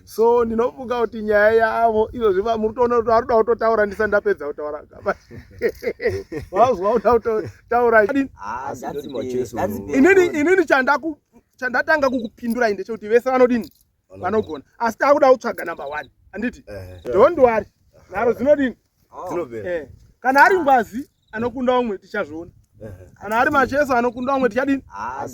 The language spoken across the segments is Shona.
So ndinofunga kuti nyaya yavo izvozvi muri kutoona kuti vari kuda kutotaura ndisati ndapedza kutaura. Vazwa kuda kutotaura. Ah, inini inini chandatanga kukupindurai ndechekuti vese vanodini vanogona asi takuda kutsvaga number one handiti don't worry nharo dzinodini oh. eh. Kana ari ngwazi anokunda umwe tichazviona kana ari macheso anokunda umwe tichadini ah,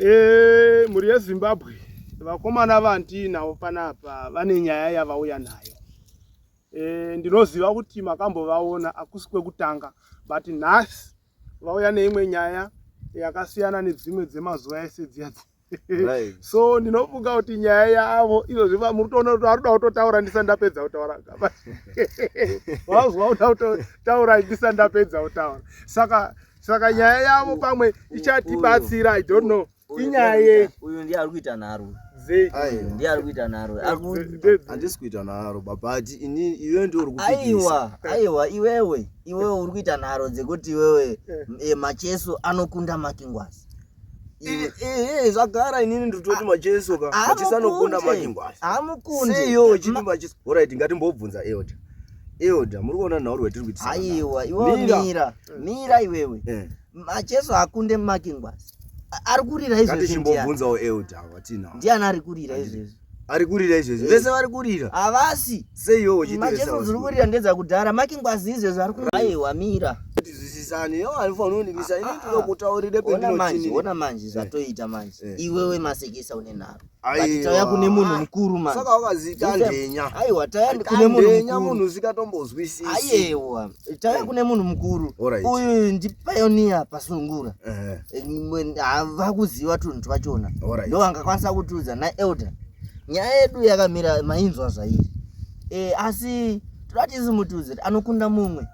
Eh, mhuri yeZimbabwe vakomana vandiinawo panapa vane nyaya yavauya nayo. Eh, ndinoziva kuti makambovaona akusi kwekutanga but nhasi vauya neimwe nyaya yakasiyana nedzimwe dzemazuva ese dziya Right. So ndinofunga kuti nyaya yavo izvozvi muri kutoona kuti vari kuda kutotaura ndisati ndapedza kutaura. Vazwa kuda kutotaura ndisati ndapedza kutaura. Saka nyaya yavo pamwe ichatibatsira, I don't know. Inyaya yei? Uyu ndiye ari kuita nharo. Dzei? Aiwa. Ndiye ari kuita nharo. Handisi kuita nharo baba, ati ini iwe ndiwe uri kupikisa. Aiwa, aiwa iwewe, iwewe uri kuita nharo dzekuti iwewe Macheso anokunda Makingwazi. Zvagara inini ndiri kutoti Macheso ka. Macheso anokunda Makingwazi. Hamukunde. Sei iwe uchiti Macheso? Alright, ngatimbobvunza Elder. Elder, muri kuona nhauro yatiri kuitisa. Aiwa, iwewe mira. Mira iwewe. Macheso akunde Makingwazi. Ari kurira izvezvi. Ngatichimbobvunzawo Elder watina. Ndiani ari kurira izvezvi? Ari kurira izvezvi. Vese vari kurira. Havasi. Sei iwewe uchiti Macheso dziri kurira ndedzakudhara. Makingwazi izvezvi ari kurira. Aiwa, mira. Tizwisisane. Iwe anofanira kundimisa. Ini ndinoda kutaurire pendinochini. Ona manje zvatoita manje. Iwewe Masekesa une nharo. Aiwa. Tauya kune munhu mukuru manje. Saka wakazita ndenya. Aiwa, tauya kune munhu mukuru. Munhu usikatombozwisisi. Aiwa, tauya kune munhu mukuru. Uyu ndi pioneer pasungura. Havakuziva tunhu twachona. Ndo angakwanisa kutiudza na elder. Nyaya yedu yakamira mainzwa zvairi. Asi toda tisimutiudze kuti anokunda mumwe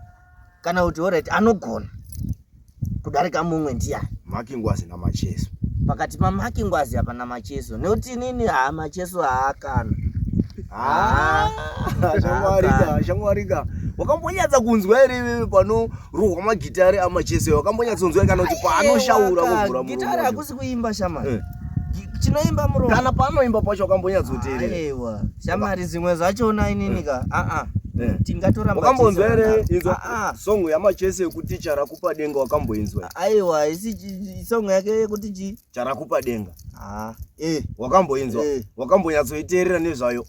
kana kuti alright anogona kudarika mumwe ndiyani? Makingwazi naMacheso. Pakati paMakingwazi apa naMacheso. Nekuti inini haa Macheso haakana. Shamwarika, shamwarika. Wakambonyatsa kunzwa here iwewe panorohwa magitare aMacheso? Wakambonyatsonzwa kana kuti paanoshaura kuvhura muromo? Gitare hakusi kuimba shamari. Chinoimba muromo. Kana paanoimba pacho wakambonyatsoteerera? Aiwa, shamari zimwe zvachona inini ka. A-a. Tingatoramba Wakambonzwa here inzwa song yaMacheso yekuti Charakupa Denga wakamboinzwa? Aiwa, isi song yake yekuti chi? Charakupa Denga. Ah, Wakamboinzwa? Wakambonyatsoiteerera nezvayo?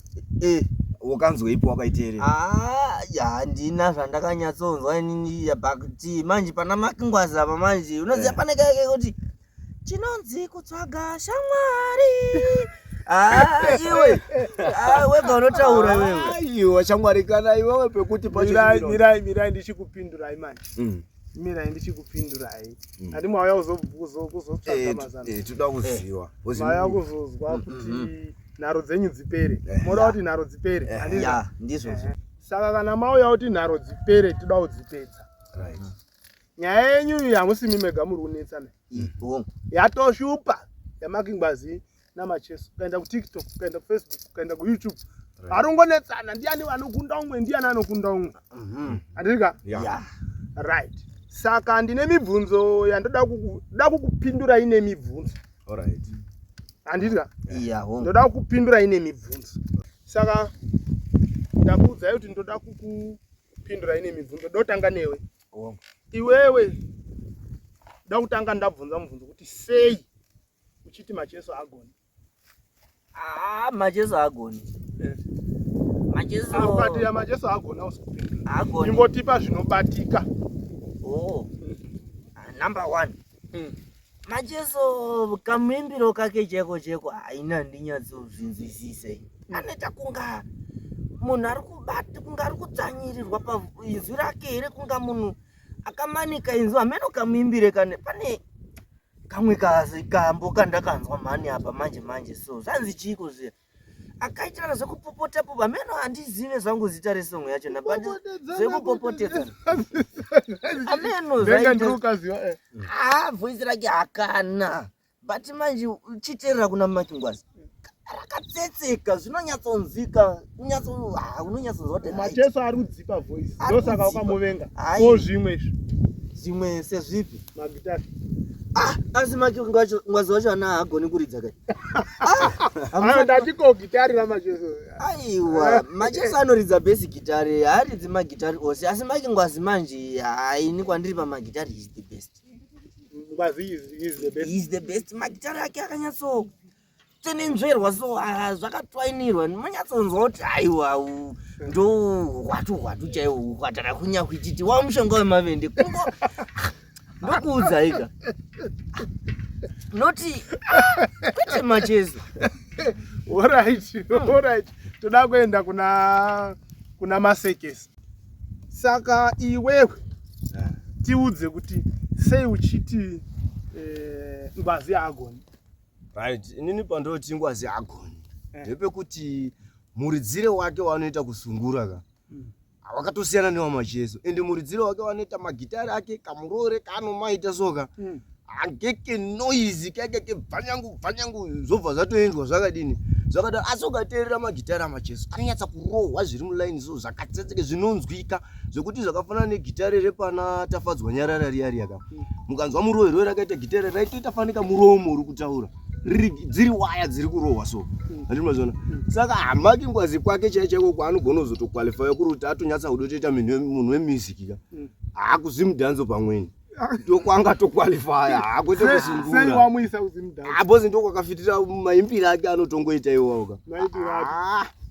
Wakanzwa ipo wakaiteerera? Ah, ya handina zvandakanyatsonzwa inini but manje pana Makingwazi apa manje unoziva pane kake kuti chinonzi kutsvaga shamwari. Ah, iwe. Ah, wega unotaura iwewe. Aiwa, shamwari kana iwewe pekuti pacho Mirai, mirai, mirai ndichikupindurai manje. Mirai ndichikupindurai. Ati mwauya kuzotsvaga mazano. Toda kuziva. Mauya kuzozwa kuti nharo dzenyu dzipere. Moda kuti nharo dzipere. Ya, ndizvozvo. Saka kana mauya kuti nharo dzipere toda kudzipedza. Right. Nyaya yenyu iyi hamusi imi mega muri kunetsana. Yatoshupa yaMakingwazi naMacheso. Ukaenda kuTikTok, ukaenda kuFacebook, ukaenda kuYouTube. Varongonetsana ndiani vanokunda umwe, ndiani anokunda umwe. Andika? Right. Saka ndine mibvunzo yandoda kukupindurai nemibvunzo. Alright. Andika? Ndoda kukupindurai nemibvunzo. Saka ndakuudzai kuti ndoda kukupindurai nemibvunzo. Ndotanga newe. Iwewe ndoda kutanga ndabvunza mubvunzo kuti sei uchiti Macheso agoni? Ah, Macheso agoni. Macheso ukati ya Macheso agona usikupindura. Agoni. Ingotipa zvinobatika. Oh. Number 1. Macheso kamuimbiro kake cheko cheko haina ndinyatsozvinzwisise. Anoita kunga munhu ari kubata kunga ari kutsanyirirwa painzwi rake here kunga munhu akamanika inzwi hameno kamuimbire kane pane kamwe kambo kandakanzwa mhani apa manje manje so zvanzi chiiko zviya. Akaitana zvekupopota popo hameno handizive zvangu zita resong yacho na but zvekupopotedzana hameno zvaita eh. ah voice rake hakana but manje uchiteerera kuna Makingwazi rakatsetseka zvinonyatsonzwika kunyatso ah, unonyatsonzwa kuti Macheso ari kudzipa voice ndosaka wakamuvenga ko zvimwe izvi zvimwe sezvipi magitari ah asi Makingwazi wacho ana haagoni kuridza kai ah, ndati ko gitari raMacheso aiwa Macheso anoridza bass gitari haaridzi magitari ose asi Makingwazi manje haini kwandiri pamagitari is the best. Ngwazi is the best. Is the best magitari ake akanyatso tsenenzverwa so ah, zvakatwainirwa munyatsonzwa kuti aiwa ndo hwatu hwatu chaiwo hwatara kunyakuititi wa mushonga wemavende kungo ndokuudzaika noti ah, kwete Macheso. Alright, toda kuenda kuna Masekesi. Saka iwewe tiudze kuti sei uchiti Ngwazi haagoni? Right, inini pandoti Ngwazi haagoni ndepekuti muridzire wake waanoita kusungura ka wakatosiyana newamacheso ende muridzire wake wanoita magitari ake kamurore kaanomaita soka angeke noise keke kebvanyangu bvanyangu zvobva zvatoendwa zvakadini zvakadaro asi ukateerera magitari amacheso anonyatsa kurohwa zviri mulaini so zvakatsetseke zvinonzwika zvekuti zvakafanana negitare repana Tafadzwa Nyarara riya riya ka mukanzwa murohero rakaita gitare raitoita fanika muromo uri kutaura dziri waya dziri kurohwa so handiti mazviona saka hamaki Ngwazi kwake chai chaiko kwaanogona kuzotoqualifya kuri kuti atonyatsa kudotoita munhu wemusic ka haakuZimdancehall pamweni ndokwanga toqualifya hakwete kusungura wamuisa kuZimdancehall abozi ndokwakafitira maimbiro ake anotongoita iwawo ka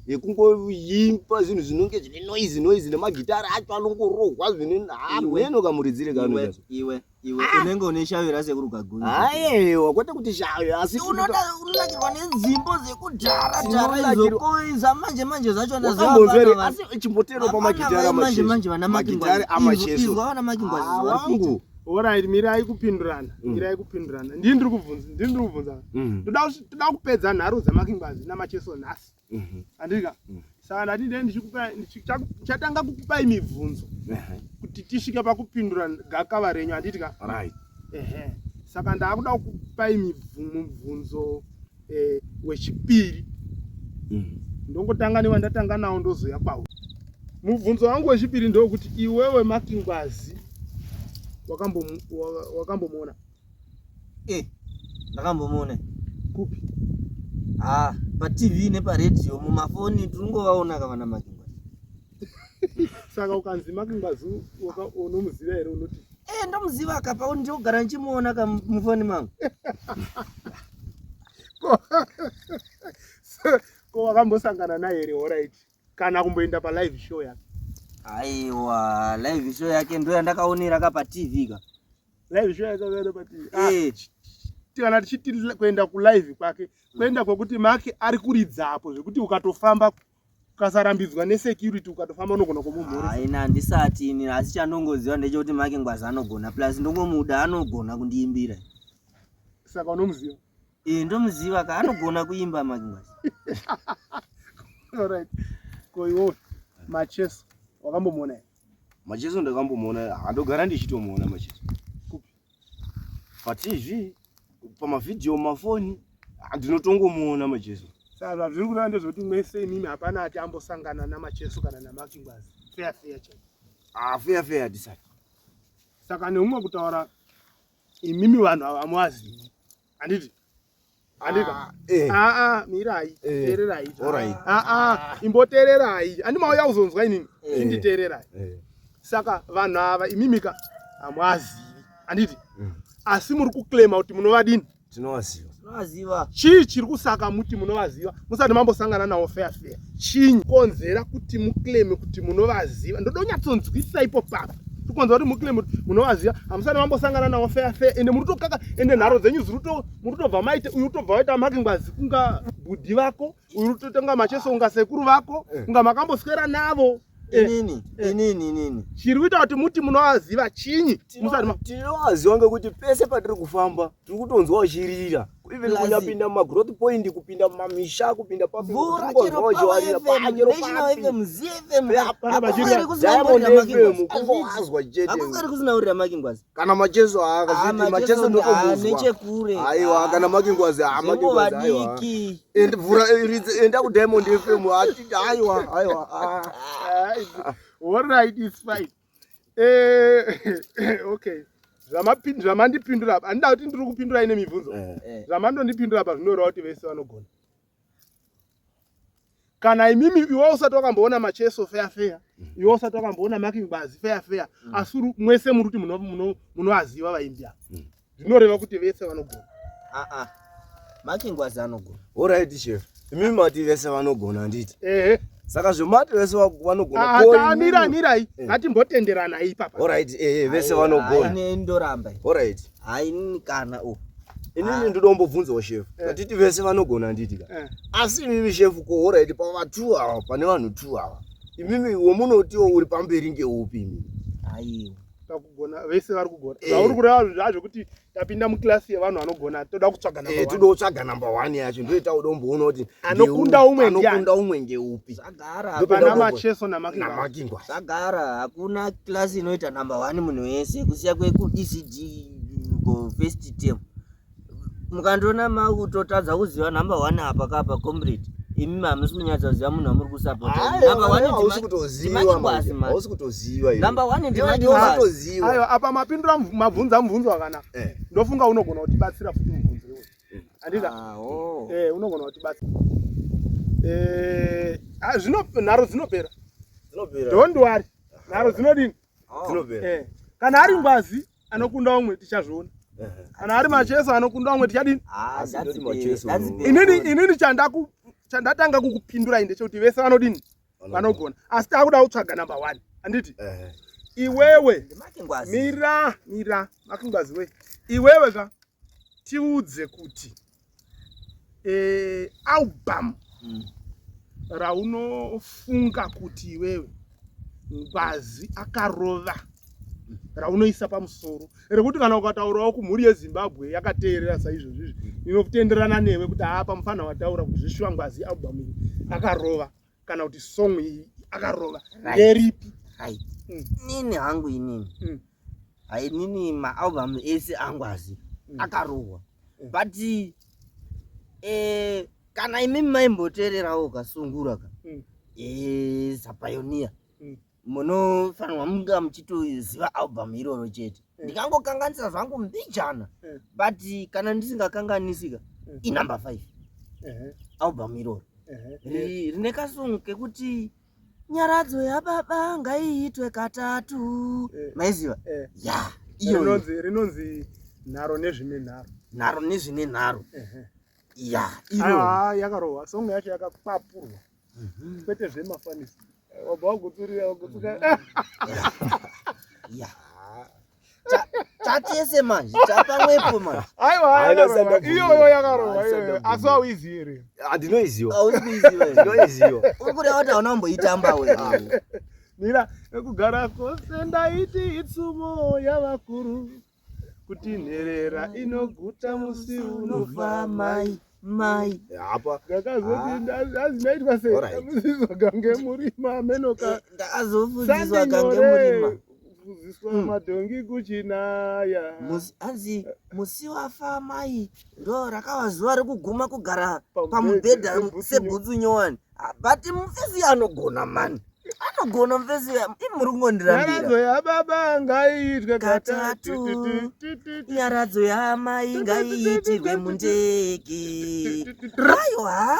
yekungoimba zvinhu zvinonge zvine noise noise nemagitari acho anongorohwa zvine hameno kamuridzire kaanoita iwe iwe unenge une shavi rasekuru Kaguvi. Aiwa, kwete kuti shavi asi unonakirwa nenzimbo dzekudhara dhara idzo ko zvamanje manje zvacho wakambonzwa asi chimbotero pamagitari manje manje vana magitari amacheso izwa vana Makingwazi wangu. Alright, mirai kupindurana, mirai kupindurana. Ndini ndiri kubvunza, ndini ndiri kubvunza. Toda kupedza nharo dzaMakingwazi naMacheso nhasi. Andika. Saka ndati ndee ndichatanga kukupai mibvunzo kuti tisvike pakupindura gakava renyu handiti ka? Right. Ehe. Saka ndakuda kukupai mubvunzo wechipiri. Ndongotanga newandatanga nawo ndozoya kwauri. Mubvunzo wangu wechipiri ndewekuti iwewe Makingwazi wakambomuona? Ndakambomuona. Kupi? Ah, paTV neparedhiyo mumafoni tinongovaona ka vana Makingwazi. Saka ukanzi Makingwazi unomuziva here unoti? Ndomuziva ka pauni ndinogara ndichimuona ka mufoni mangu. Ko wakambosangana naye here alright? Kana kumboenda palive show yake? Aiwa, live show yake ndo yandakaonera ka paTV ka. Live show yake wakaenda paTV. Kana tichiti kuenda kulive kwake, kuenda kwekuti Maki ari kuridzapo zvekuti ukatofamba ukasarambidzwa nesecurity ukatofamba unogona kumumhoresa. Haina handisati ini asi chandongoziva ndechekuti Maki Ngwazi anogona plus ndongomuda anogona kundiimbira. Saka unomuziva? Ndomuziva ka anogona kuimba Maki Ngwazi. Alright. Ko iwe Macheso wakambomuona here? Macheso ndakambomuona, handogara ndichitomuona Macheso. Kupi? PaTV, pamavhidhiyo mumafoni, ndinotongomuona Macheso. Saka zvazviri kureva ndezvekuti mwese imimi hapana ati ambosangana naMacheso kana naMakingwazi. Fair fair chete. Ah, fair fair hatisati. Saka neumwe kutaura imimi vanhu ava hamuvazivi. Handiti? Handika? Ah, mirai, teererai. Alright. Ah, imboteererai. Handi mauya kuzonzwa inini. Inditeererai. Saka vanhu ava imimika hamuvazivi. Handiti? Asi muri kuclaima kuti munovadini? Tinovaziva. Tinovaziva. Chii chiri kusaka muti munovaziva musati mambosangana nawo fair fair? Chinyi konzera kuti muclaime kuti munovaziva? Ndoda kunyatsonzwisisa ipo papa. Kukonzera kuti muclaime kuti munovaziva hamusati mambosangana nawo fair fair ende muri kutokaka ende nharo dzenyu dziri muri kutobva maite uyu utobva waita Makingwazi kunga bhudhi vako uyu utotonga Macheso kunga sekuru vako kunga makamboswera navo. Inini, inini, inini. Chiri kuita kuti muti munovaziva chinyi? Tinovaziva ngekuti pese patiri kufamba tiri kutonzwa vachirira. Even kunyapinda mumagrowth point, kupinda mumamisha, kupinda papi, Vhura chero Power FM, National FM, ZFM. Diamond FM, kungoazwa chete. Hakusweri kusina kurira Mark Ngwazi. Kana Macheso haakazviti, Macheso ndotomuzwa. Nechekure. Aiwa, kana Mark Ngwazi, ah, Mark Ngwazi, aiwa. Vadiki. Enda vhura enda ku Diamond FM, ati aiwa, aiwa. Ah. All right, it's fine. Okay. Zvamandipindura apa, handida kuti ndiri kupindura ine mibvunzo. Zvamandondipindura apa zvinoreva kuti vese vanogona. Kana imimi iwe usati wakamboona Macheso feya feya, iwe usati wakamboona Mark Ngwazi feya feya, asi mwese muri kuti munovaziva vaimbi ava. Zvinoreva kuti vese vanogona. Ah ah. Mark Ngwazi anogona. All right, chef. Imimi mati vese vanogona, handiti? Ehe. Saka zvomati vese vanogona. Ah, tamira mirai, ngatimbotenderana ipapa. All right, vese vanogona. Ini ndoramba. All right. Haini kana o. Inini ndodombobvunzawo chef. Ngatiti vese vanogona, handiti ka? Asi imimi chef ko, all right, pavatu ava, pane vanhu two ava. Imimi womunotiwo uri pamberi ngeupi imimi? Aiwa. Pakugona vese vari kugona. Zvauri kureva zvazvo kuti tapinda muklasi yevanhu vanogona, toda kutsvaga number one. Toda kutsvaga number one yacho, ndoita udomboona kuti anokunda umwe ndiani. Anokunda umwe ngeupi. Zvagara. Pana Macheso naMark Ngwazi. NaMark Ngwazi. Zvagara, hakuna klasi inoita number one munhu wese, kusiya kweku ECD go first term. Mukandiona makutotadza kuziva number one apa kapa, comrade. Imi hamusi kunyatsoziva munhu wamuri kusapota. Number one hausi kutoziva ndiMark Ngwazi, manje. Man. Hausi kutoziva iwe. Number one Iwe ndiMark ndiwe Ngwazi. kutoziva. Aiwa, apa mapindura mabvunza mubvunzo wakanaka. Ndofunga unogona kutibatsira futi mubvunzo iwoyo. Handida? Ah, oh. Unogona kutibatsira. Zvino nharo dzinopera. Dzinopera. Don't worry. Nharo dzinodini? Oh. Dzinopera. Kana ari Ngwazi anokunda umwe, tichazviona. Kana ari Macheso anokunda umwe, tichadini? Ah, Asi that's ndoti the- Macheso that's the- Inini chandatanga kukupindurai ndechekuti vese vanodini? Vanogona. Asi takuda kutsvaga number one. Handiti? Iwewe NdiMark Ngwazi. Mira, mira, Mark Ngwazi we. Iwewe ka tiudze kuti album raunofunga kuti iwewe Ngwazi akarova, raunoisa pamusoro, rekuti kana ukataurawo kumhuri yeZimbabwe yakateerera saizvozvo izvi, inotenderana newe kuti apa mufana wataura kuti zveshuwa Ngwazi album iyi akarova, kana kuti song iyi akarova, nderipi? Right. Nini hangu inini. Hai, nini maalbum ese aNgwazi akarohwa. But kana imimi maimboteererawo kasungura ka zaPioneer, munofanirwa munga muchitoziva album iroro chete. Ndikangokanganisa zvangu mbijana, but kana ndisingakanganisika, inumber 5 album iroro. Rine kasong kekuti nyaradzo yababa ngaiitwe katatu. Maiziva? Ya, iyoyo. Rinonzi Nharo Nezvine Nharo. Nharo Nezvine Nharo. Ya, iroro. Ah, yakarohwa song yacho, yakakwapurwa, kwete zvemafanisi. Wabva wagutsurira, wagutsurira. Ya, tatese manje, tapamwepo manje. Aiwa, Haina yakarohwa. sanda. Iyoyo yakarohwa Haina iyoyo. sanda. Asi hauizivi here? Ndinoiziva. Hausi kuiziva here? Ndinoiziva. Uri kureva kuti hauna kumboitamba we? Mira, kugara kwose ndaiti itsumo yavakuru kuti nherera inoguta musi unofa mai. Mai, mai. Apa Ndakazoti azvinoitwa sei? Alright. Musizwa gange murima menoka. Ndakazofundziswa gange murima. Kufundziswa madhongi kuchinaya. Anzi musi wafa mai ndo rakava zuva rekuguma kugara pamubhedha pamubhedha sebhutsu. Sebhutsu nyowani. Ah, but mufesi anogona mani, anogona mufesi. Imi muri kungondirambira. Nyaradzo yababa ngaiitwe katatu. Katatu. Nyaradzo yamai ngaiitirwe mundege. Aiwa,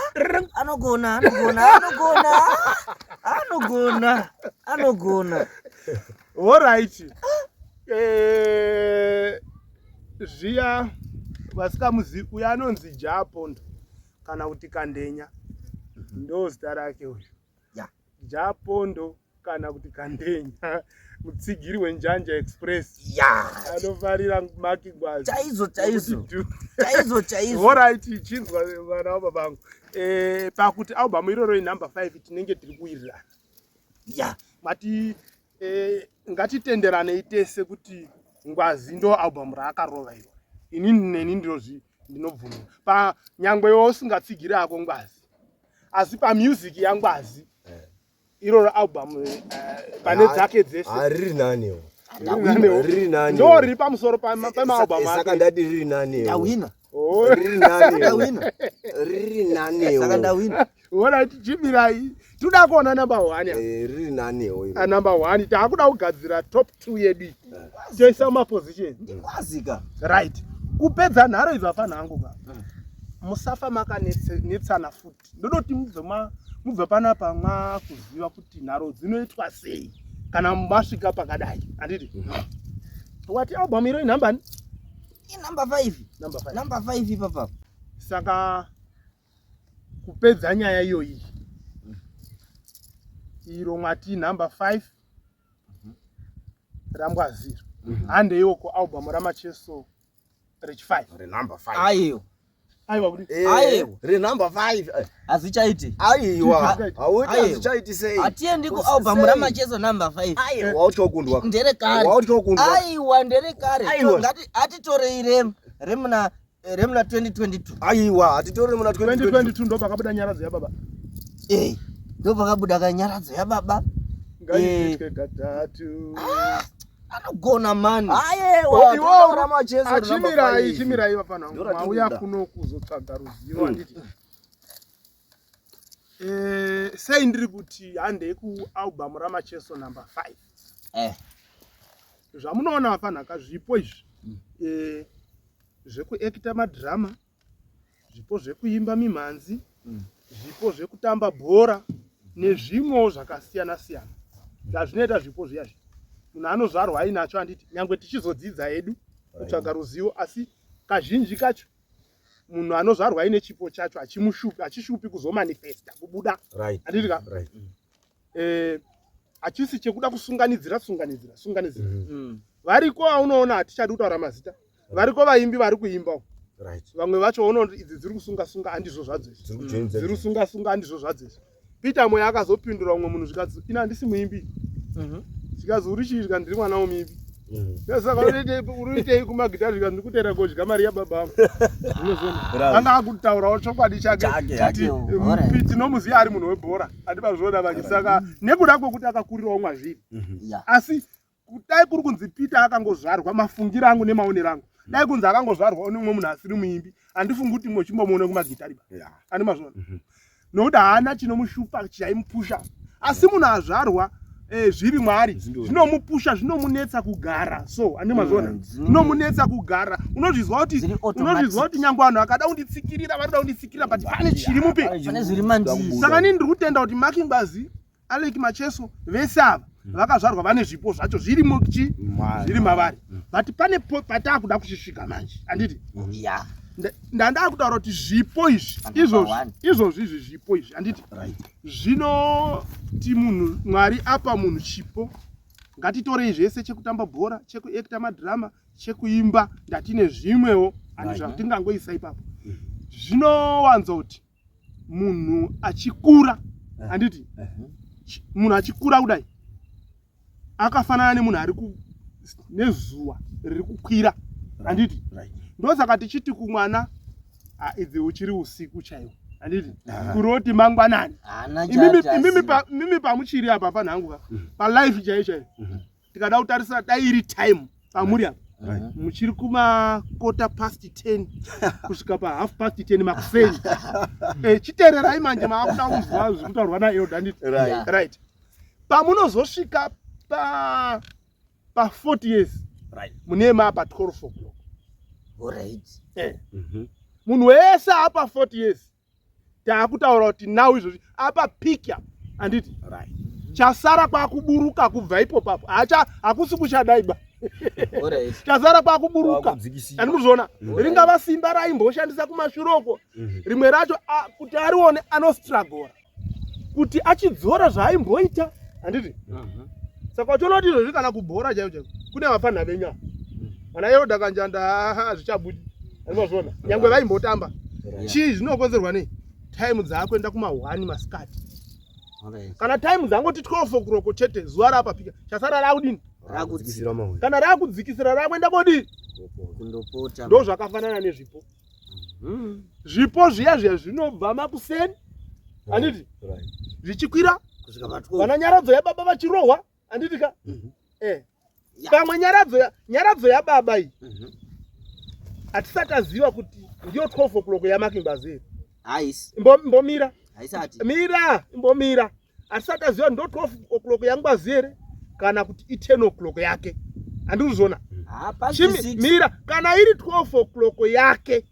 anogona, anogona, anogona, anogona, anogona. Alright. Zviya vasikamuzivi, uyo anonzi Japondo kana kuti Kandenya, ndo zita rake uyu. Japondo kana kuti Kandenya, mutsigiri weNjanja Express, anofarira Mark Ngwazi. Chaizvo chaizvo, chaizvo chaizvo. Alright, chinzwa vana vababangu, pakuti album iroro inumber 5, tinenge tiri kuwirirana. Mati ngatitenderanei tese kuti Ngwazi ndo album raakarova iro. Inini neni Ndinobvuma pa nyangwe iwe usingatsigiri ako Ngwazi, asi pamusic yaNgwazi iroro album pane dzake dzese riri naniwo. Riri nani, ndo riri pamusoro pemaalbum. Saka ndati riri naniwo. Ndawina. Riri naniwo. Ndawina. Riri naniwo. Saka ndawina. Ona, tichimirai, toda kuona number one. Riri naniwo. Number one, taakuda kugadzira top two yedu, toisa maposition. Ndikwazika. Right, kupedza nharo idzo, afana hangu ka, musafa makanetsana futi. Ndodoti mubve panapa mwakuziva kuti nharo dzinoitwa sei kana masvika pakadai, handiti? Wati album iro inhambani? Inumber 5. Number 5. Number 5 ipapa. Saka kupedza nyaya iyoyi, iro mwati number 5 raNgwaziro, handeiwo kualbum raMacheso rechi5. Renumber 5. Aiyo. Aiwa, kuti Aiwa. Renumber 5. Hazvichaiti. Aiwa, hauiti. Aiwa. Hazvichaiti sei? Hatiendi kualbum Sei? raMacheso number 5. Aiwa, wautya kukundwa. Nderekare. Wautya kukundwa. Aiwa, nderekare. Aiwa. Ngati hatitorei remuna 2022. Aiwa, hatitori muna 2022. 2022 ndo pakabuda Nyaradzo Yababa. Eh, ndo pakabuda kaNyaradzo Yababa. Ngaiitwe gatatu. Anogona mani. Aiwa, Iwo raMacheso. Achimirai, chimirai vafana. Ndora Mauya tikuda. kuno kuzotsvaga ruzivo, handiti? Sei ndiri kuti handei kualbum raMacheso number 5? Zvamunoona vafanhaka, zvipo izvi, zvekuekita madhirama, zvipo zvekuimba mimhanzi, zvipo zvekutamba bhora nezvimwewo zvakasiyana siyana, zvazvinoita zvipo zviya zvi, munhu anozvarwa ainacho, handiti? Nyangwe tichizodzidza hedu kutsvaga ruzivo, asi kazhinji kacho munhu anozvarwa aine chipo chacho hachimushupi, hachishupi kuzomanifesta kubuda, handiti ka? Hachisi chekuda kusunganidzira sunganidzira sunganidzira. Variko vaunoona, hatichadi kutaura mazita, variko vaimbi vari kuimbawo. Vamwe vacho unoona kuti idzi dziri kusunga sunga, handizvo zvadzo izvi. Dziri kujoinza. Dziri kusunga sunga, handizvo zvadzo izvi. Peter Moyo akazopindura umwe munhu, zvikanzi, "Ina handisi muimbi." Zvikanzi, "Uri chii?" Zvikanzi, "Ndiri mwana womuimbi." Saka uriitei kumagitari? Zvikanzi, "Ndikutera kodya mari yababa vangu." Unozviona, anga akutaurawo chokwadi chake. Chake, kuti chakewo. Alright. Tinomuziva ari munhu webhora, handibazviona manje. Saka nekuda kwekuti akakurirawo mwazviri, asi dai kuri kunzi Peter akangozvarwa, mafungiro angu nemaonero angu, dai kunzi akangozvarwa nemumwe munhu asiri muimbi, handifungi kuti mochimbomuone kumagitari ba. Andi mazviona, nokuti haana chinomushupa chaimupusha. Asi munhu azvarwa zviri mwaari, zvinomupusha, zvinomunetsa kugara. So andi mazviona, zvinomunetsa kugara. Unozvizwa kuti Zviri automatic. Unozvizwa kuti nyange vanhu vakada kunditsikirira, varikuda kunditsikirira, but pane chiri mupe. Pane zviri mandiri. Saka nini ndiri kutenda kuti Mark Ngwazi, Alec Macheso, vese ava vakazvarwa vane zvipo zvacho zviri muchi zviri mavari, but pane pataakuda kuchisvika manje, handiti? Ya. Ndandaa kutaura kuti zvipo izvi, Number izvozvi, one. izvozvi izvi zvipo izvi, handiti, zvinoti munhu, Mwari apa munhu chipo. Ngatitorei zvese, chekutamba bhora, chekuekta madhirama, chekuimba, ndatine zvimwewo handi zvatingangoisa ipapo. Zvinowanza kuti munhu achikura, handiti, munhu achikura kudai akafanana nemunhu ari nezuva riri kukwira, handiti? Ndosaka tichiti kumwana, "Ah, idzi uchiri usiku chaiwo," handiti? Kuroti mangwanani. Haana Imimi imimi pamuchiri apa panhangu ka, palife chaiyo chaiyo, tikada kutarisa, dai iri time pamuri apa, muchiri kuma 10:15 kusvika pa 10:30 makuseni. Chiteererai manje, maakuda kuzwa zviri kutaurwa naelder, handiti? Right, pamunozosvika pa 40 years, mune mapa 12 o'clock. Munhu wese apa 40 years, taakutaura kuti now izvozvi apa peak up, handiti? Chasara kwakuburuka kubva ipo papo, hacha hakusi kuchadaiba. Chasara kwakuburuka. Kwakudzikisira. Andikuzviona, ringava simba raimboshandisa kumashuroko, rimwe racho kuti arione anostrugora kuti achidzora zvaaimboita, handiti? Saka uchiona kuti izvozvi kana kubhora chaivo chaivo, kune vafana venyu ava, vana Elder Kanjanda, hazvichabudi, andimazviona, nyangwe vaimbotamba. Chii zvinokonzerwa nei? Time dzaakuenda kuma1 masikati. Kana time dzangoti 12 o'clock chete, zuva rapapika, chasara rakudini? Rakudzikisira mahuyu. Kana rakudzikisira, rakuenda kodii? Kundopota. Ndo zvakafanana nezvipo. Zvipo zviya zviya zvinobva makuseni, handiti? Zvichikwira vana nyaradzo yababa vachirohwa, handiti ka? Eh. Pamwe nyaradzo yababa iyi hatisati aziva kuti ndiyo 12 o'clock yaMakingwazi here. Haisi. Imbomira. Haisati. Mira, imbomira. Hatisati aziva ndo 12 o'clock yaNgwazi here kana kuti i10 o'clock yake. Handikuzviona. Mira, kana iri 12 o'clock yake,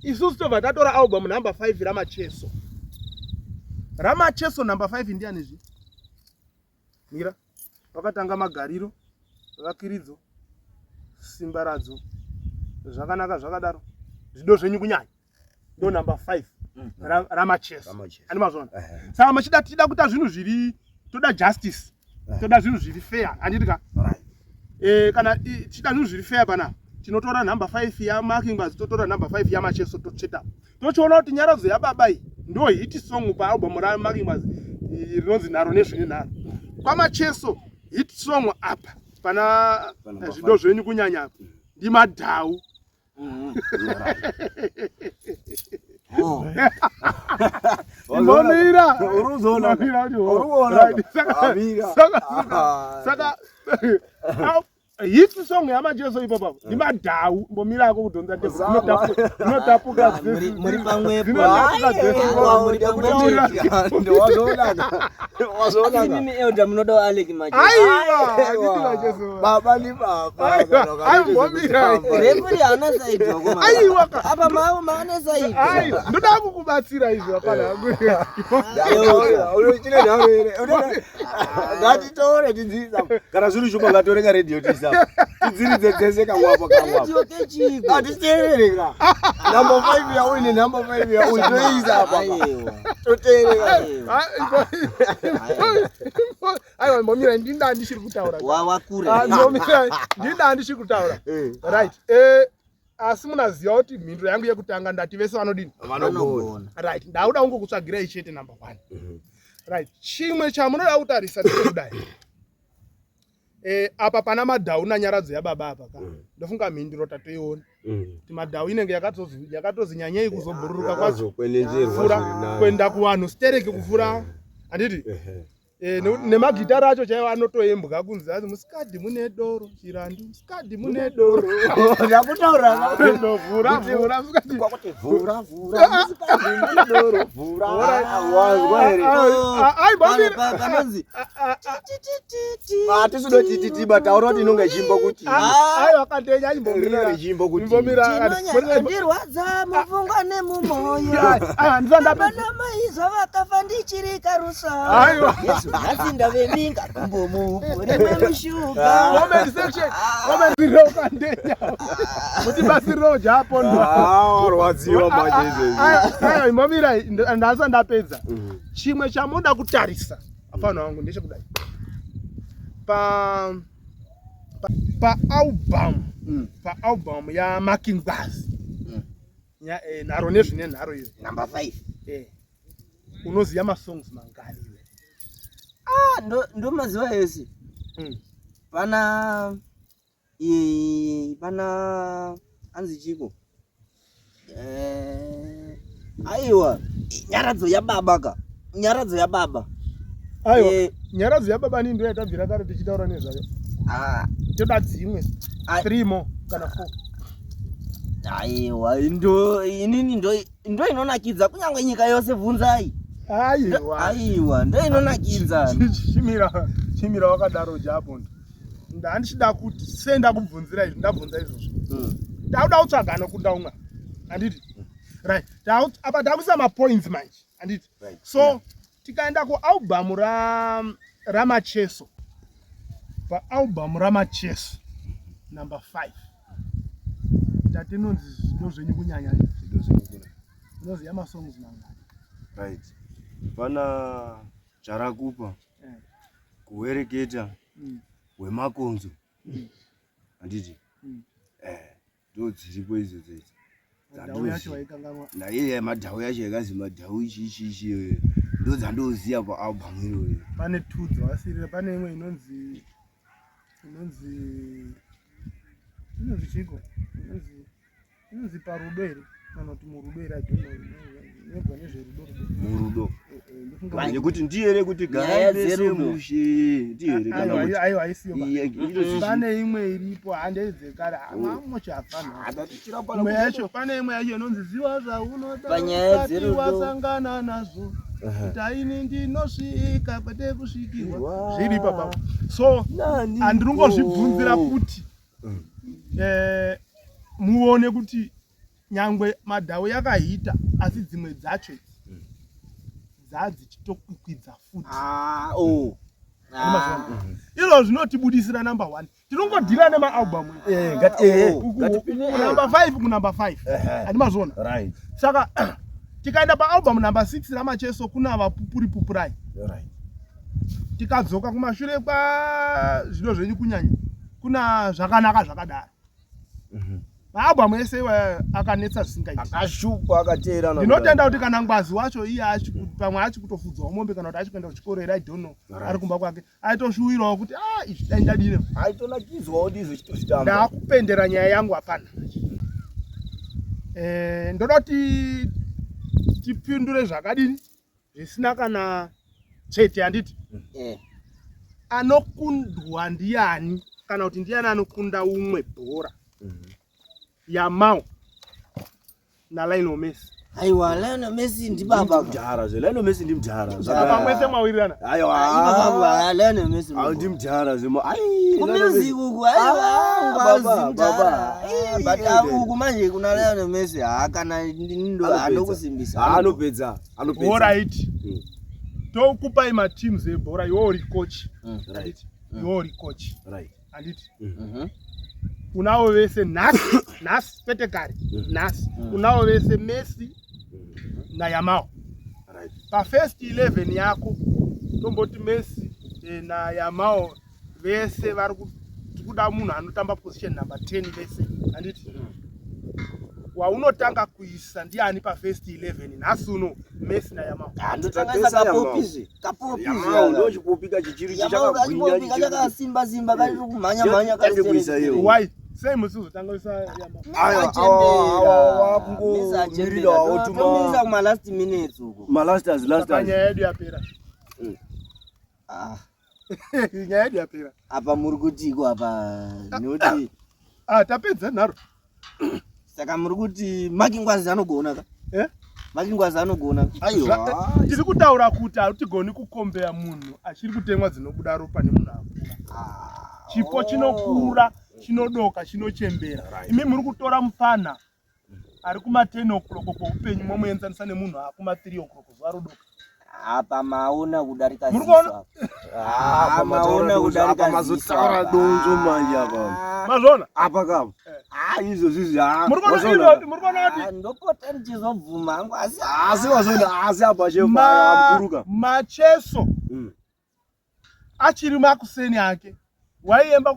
isusu tobva tatora album number 5 raMacheso. RaMacheso number 5 ndiani zvi? Mira, vakatanga magariro, vakiridzo, simbaradzo, zvakanaka zvakadaro, zvido zvenyu kunyanya ndo number 5 raMacheso. Ani mazvona? Saka machida tida kuita zvinhu zviri, toda justice, toda zvinhu zviri fair, handiti ka? Kana tichida zvinhu zviri fair pana tinotora number 5 yaMakingwazi, totora number 5 yaMacheso, totsveta, tochiona kuti nyaradzo yababa iyi ndo hit song paalbum raMakingwazi rinonzi Nharo Nezvine Nharo. KwaMacheso hit song apa pana zvido zvenyu kunyanya apa ndimadhau. Imbomira. Saka hit song yaMacheso ipapo ndimadhau. Imbomirako kudhonza tebhunotapuka. Muri pamwepo. Imimi elder munoda Alec Macheso. Aiwa. Baba ni baba. Aimbomira. Referee haana side. Aiwa. Apa mawo maane side. Aiwa, ndoda kukubatsira izvi hapana. Chine nharo here? Ngatitore tidziisa kana zviri shuma, ngatoreka redhiyo tiisa tidziridze dzese kamwapo kamwapo. Radio kechiko? Hatiteerereka number 5 yauyu nenumber 5 yauyu, toiisa apa. Aiwa. Toteerera. Aiwa, imbomira, ndinda ndichiri kutaura. Wakure. Ah, imbomira, ndinda ndichiri kutaura. Right, asi munaziva kuti mhinduro yangu yekutanga ndati vese vanodini? Vanogona. Right, ndauda kungokutsvagirai chete number 1. Right, chimwe chamunoda kutarisa ndechekudai. Apa pana madhau nanyaradzo yababa apa ka, ndofunga mhinduro tatoiona kuti madhau inenge yakatozi nyanyei kuzobhururuka kwacho Azokwenenzerwa kufura zviri nani. kuenda kuvanhu stereki kufura, handiti? Nemagitara acho chaiwo anotoimbwa kunzi azi musikadhi mune doro chirandu, musikadhi mune doro. Ndakutaura. Vhura vhura musikadhi. Kwakuti vhura vhura musikadhi mune doro vhura, wazwa here? Aimbomira. Panonzi Hatisudotititiba, taura kuti inonga ichiimba kuti Aiwa, katenya. rina Imbomira. richiimba kuti Imbomira. Chinonyandirwadza mupfungwa nemumoyo. Aiwa, ndisandapedza. Baba maizwa vakafa ndichiri karusa. Aiwa. Yesu nhasi ndave minga gumbo mupu rimwe mushuga. Comment section, comment zero kandenya kuti basiriro japondwa. Ah, warwadziwa manje izvezvi. Aiwa, imbomira, ndasa ndapedza. Chimwe chamunoda kutarisa afana wangu ndechekudai, pa paalbum paalbum yaMakingwazi, Nharo Nezvine Nharo iyo, Number 5. Unoziva masongs mangani iwe? Ah, ndo mazuva ese. Pana pana anzi chiko, aiwa, nyaradzo yababa ka, nyaradzo yababa. Aiwa, nyaradzo yababa nii ndo yatabvira kare tichitaura nezvayo. Ah, toda dzimwe Ai. three more kana four. Aiwa, ndo inini ndo inonakidza kunyange nyika yose bvunzai. Aiwa. Aiwa, ndo inonakidza. Chimira, chimira wakadaro japondo. Ndandichida kuti sendakubvunzira izvi, ndabvunza izvozvo. Tauda kutsvaga anokunda umwe, handiti? Right, apa takuisa mapoints manje, handiti? So tikaenda kualbum raMacheso, paalbum raMacheso number 5 tatinonzi zvido zvenyu kunyanya, unoziva masongs mangani? Right, pana charakupa, kuwereketa, wemakonzo, handiti? Ndo dziripo idzo dzedzi. Madhau yacho waikanganwa. Naiye madhau yacho yakazi madhau ichi ichi ichi iyoyo ndo dzandoziva paalbum iyoyo. Pane two dzawasirira. Pane imwe inonzi chiko, inonzi Inonzi parudo here kana kuti murudo here? I don't know. Inobva nezverudo rudo. Murudo. Eh, eh, ndofunga Vai. Nekuti ndiye here kuti Nyaya garai mese dzerudo. mushe. Ndiye here kana Aiwa, kuti aiwa haisiyo ba. Iye, inonzi Pane imwe iripo handeidzekare amamochafana. Ah, ndatichiramba Imwe na- yacho pane imwe yacho inonzi ziva zvaunoda Panyaya usati dzerudo. wasangana nazvo. Aha. Kuti aini ndinosvika kwete kusvikirwa. Wa. Zviri ipapa. So Nani handiri kungozvibvunzira kuti eh, muone kuti nyangwe madhau yakahita asi dzimwe dzacho idzi dzadzichitokwikwidza futi. Ah, oh. Ah. Izvo zvinotibudisira number one. Tinongodhila nemaalbum Eh, ngati eh, Oh. ngatipinde kunumber 5 kunumber 5 Ehe. handi mazviona Right. saka tikaenda paalbum number 6 ramacheso kuna vapupuri pupurai Right. tikadzoka kumashure kwa zvino zvenyu kunyanya kuna zvakanaka zvakadaro maalbum ese iwayo akanetsa zvisingaiti Akashupa akateerana. ndinotenda kuti kana ngwazi wacho iye pamwe achikutofudzawo mombe kana kuti achikuenda kuchikoro here i don't know Right. ari kumba kwake aitoshuwirawo kuti a izvi dai ndadine Aitonakidzwawo ndizvo chitozvitamba. ndakupendera nyaya yangu hapana eh, ndoda kuti tipindure zvakadini zvisina kana tsvete handiti Eh. anokundwa ndiani kana kuti ndiani anokunda umwe bhora Yamal naLionel Messi Aiwa, Lionel Messi ndibaba. Ndimudhara zve. Lionel Messi ndimudhara. apa mwese mawirirana Aiwa. Ibaba, Lionel Messi. Awu ndimudhara zve. Ai. Ku Lionel music Messi. uku aiwa, Ah, ngwazi baba, mudhara. baba. Eh, Ai, but eh, ah, uku manje kuna Lionel Messi ah, kana ndo Anopedza. anokusimbisa. Ah, anopedza. Anopedza. Alright. Mm. Tokupai mateams ebhora iwe uri coach Right. iwe uri coach Right. handiti Mhm. unavo vese nhasi nhasi kwete kare nhasi unavo vese Messi naYamal Right. pafirst 11 yako tomboti Messi eh, naYamal vese vari kuda munhu anotamba position number 10 vese handiti waunotanga kuisa ndiani pafirst 11 nhasi uno Messi naYamal Ah, ndotangisa kapopi zve. Kapopi zve. Yamal ndo chipopika chichiri Yamal chakagwinya kachipopi chichiri. kachakasimba simba kachiri kumhanya mhanya Tange kuisa iye. why sei musizotanga kuisa Yamal Aiwa, awa, awa, kungomirira otuma- Tomisa kuma last minutes uko. Malasters, Saka lasters. nyaya yedu yapera Ah, nyaya yedu yapera apa muri kutiko apa noti ah, tapedza nharo saka muri kuti makingwazi anogona ka? Eh? Makingwazi anogona. Aiwa. Tiri kutaura kuti hautigoni kukombeya munhu achiri kutemwa dzinobuda ropa nemunhu akura Ah, chipo oh. chinokura chinodoka chinochembera Right. imi muri kutora mufana ari kuma 10 o'clock kweupenyu momuenzanisa nemunhu akuma 3 o'clock zuva rodoka Apa maona kudarika Muri ziso kuona? apa. Ah, Ah, maona kudarika apa mazotaura ziso apa. donzo manje apa. mazvona Apa kapa. Ah, izvo zvizi ah. muri kuona Wazona. izvo- muri kuona kuti Ah, ndopota ndichizobvuma hangu asi Asi wazona asi apa chefa amukuruka. macheso achiri makuseni ake waiemba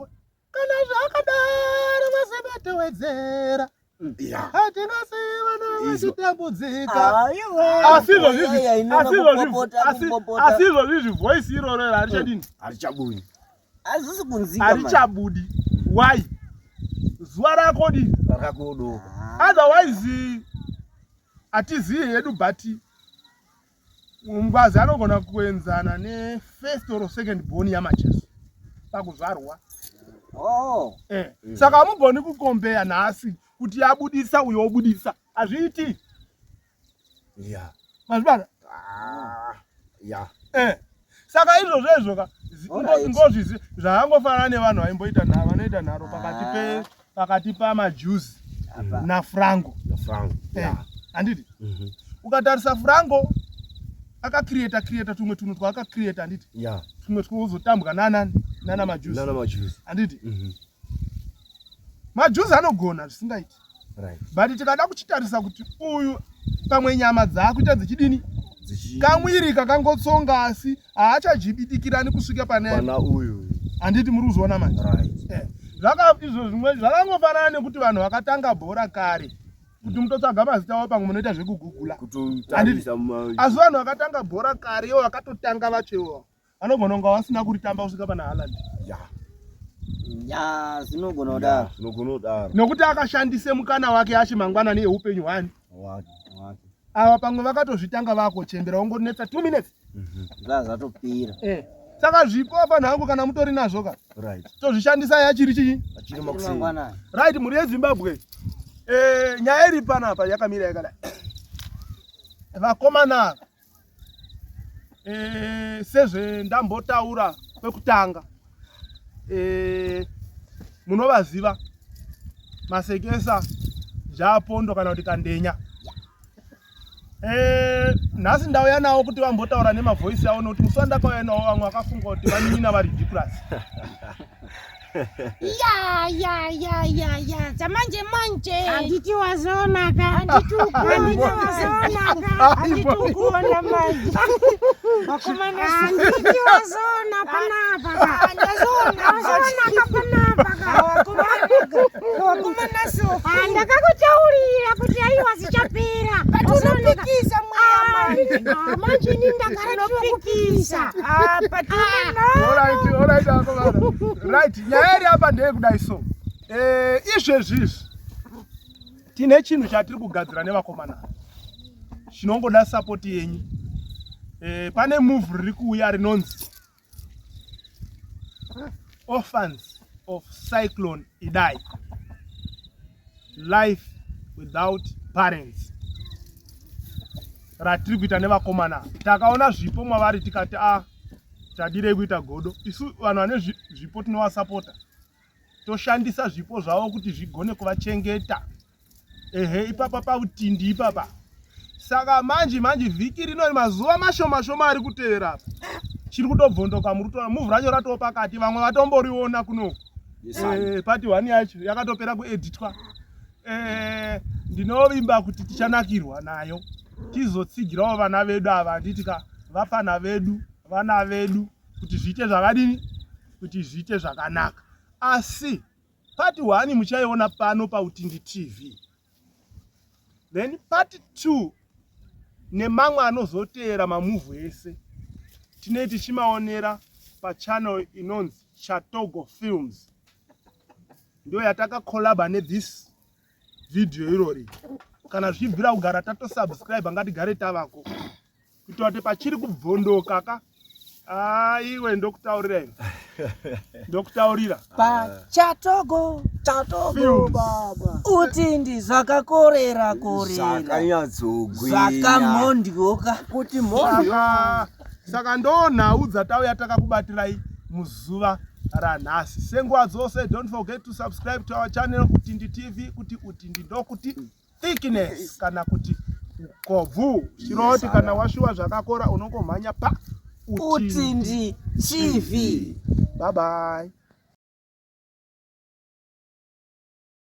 kana zvakadaro vasevatowedzera Yeah. hatingasivana Izvo. vachitambudzika Ah, asi izvozvizvi iya, inona asi izvozvizvi kupopota, kupopota. asi izvozvizvi voice iroro harichadini Harichabudi. Hazvisi kunzika manje. harichabudi why zuva rako dini Rakakodoka. otherwise hatizivi hedu but ngwazi anogona kuenzana nefirst or second born yamacheso pakuzvarwa Oh. eh. Saka hamugoni kukombeya nhasi kuti abudisa uyo obudisa hazviiti Yeah. mazvibata Ah. Yeah. eh. Saka izvozvo izvo ka Alright. ngozvizi zvaangofanana nevanhu vaimboita nharo vanoita nharo pakati pe pakati pamajuzi Apa. nafranco Frank. Eh, handiti Mhm. ukatarisa franco akacreata creata tumwe tunhu twaakacreata handiti Yeah. tumwe twozotambwa nanani nana majuzi Nana majuzi. handiti Mhm. majuzi anogona zvisingaiti Right. but tikada kuchitarisa kuti uyu pamwe nyama dzaakuita dzichidini Dzichi kamwiri kakangotsonga asi haachajibidikirani kusvika pane pana uyu. handiti muri kuzoona manje Right. Eh, izvo zvimwe zvakangofanana nekuti vanhu vakatanga bhora kare kuti mutotsvaga mazita avo pamwe munoita zvekugugula Kutotarisa ma asi vanhu vakatanga bhora kare ivo vakatotanga vacho ivovo vanogona kunga vasina kuritamba kusvika pana Haaland Yeah. Ya, zvinogona kudaro. Zvinogona kudaro. Nokuti akashandise mukana wake achi mangwanani eupenyu hwani. Wake, wake. Ava pamwe vakatozvitanga vakochembera wongonetsa 2 minutes. Zvazvatopera. Eh. Saka zvipo apa nhangu kana mutori nazvo ka. Right. Tozvishandisa yachiri chii? Achiri makuseni. Mangwanani. Right, mhuri yeZimbabwe. Eh, nyaya iri panapa yakamira yakadai. Vakomana ava eh, sezvendambotaura kwekutanga eh, munovaziva Masekesa, Japondo kana kuti Kandenya. Eh, nhasi ndauya nawo kuti vambotaura nemavoisi avo nokuti musi wandakauya nawo vamwe vakafunga kuti vanin'ina vari ridiculous. Ya ya ya ya ya dzamanje manje Handiti wazoonaka. Handiti ukuona. Handiti wazoonaka. Handiti ukuona manje vakomana Handiti wazoona panapa ka. ndazoona Wazoonaka panapa ka. vakomana vakomana so Ah, ndakakutaurira kuti aiwa zichapera. Wazoonaka. unopikisa mweya manje Ah, manje ini ndagara ndinokupikisa. Ah, patuna Alright, alright, vakomana. Right, nyaya iri apa ndeyekudai so. Eh, izvezvi izvi tine chinhu chatiri kugadzira nevakomana chinongoda sapoti yenyu. Eh, pane move riri kuuya rinonzi Orphans of Cyclone Idai. Life without parents. Ratiri kuita nevakomana. Takaona zvipo mwavari tikati a tadirei kuita godo. Isu vanhu vane zvipo tinovasapota. Toshandisa zvipo zvavo kuti zvigone kuvachengeta. Ehe, ipapa pautindi ipapa. Saka manje manje vhiki rino mazuva mashoma shoma ari kutevera apa. Chiri kutobvondoka muri kutoona move racho ratoo pakati vamwe vatomboriona kunoku. Yes, I. Part 1 yacho yakatopera kueditwa. Ndinovimba kuti tichanakirwa nayo. Tizotsigirawo vana vedu ava handiti ka vafana vedu, vana vedu kuti zviite zvakadini? Kuti zviite zvakanaka. Asi part 1 muchaiona pano paUtindi TV. Then part 2 nemamwe anozoteera mamuvhu ese tinee tichimaonera pachannel inonzi Chatogo Films. Ndiyo yatakakolaba nethis video irori. Kana zvichibvira kugara tatosubscribe ngatigare tavako. Kuitira kuti pachiri kubvondoka ka. Aiwe ndokutaurira iwe. Ndokutaurira. Pachatogo Chatogo Films. baba. Utindi zvakakorera korera. Zvakanyatsogwinya. Zvakamhondyoka. Kuti mhondi. Saka ndo nhau dzatauya takakubatirai muzuva ranhasi. Senguva dzose don't forget to subscribe to our channel Utindi TV kuti Utindi ndokuti thickness kana kuti ukobvu. Chiroti kana washuwa zvakakora unongomhanya pa Utindi TV. Bye bye.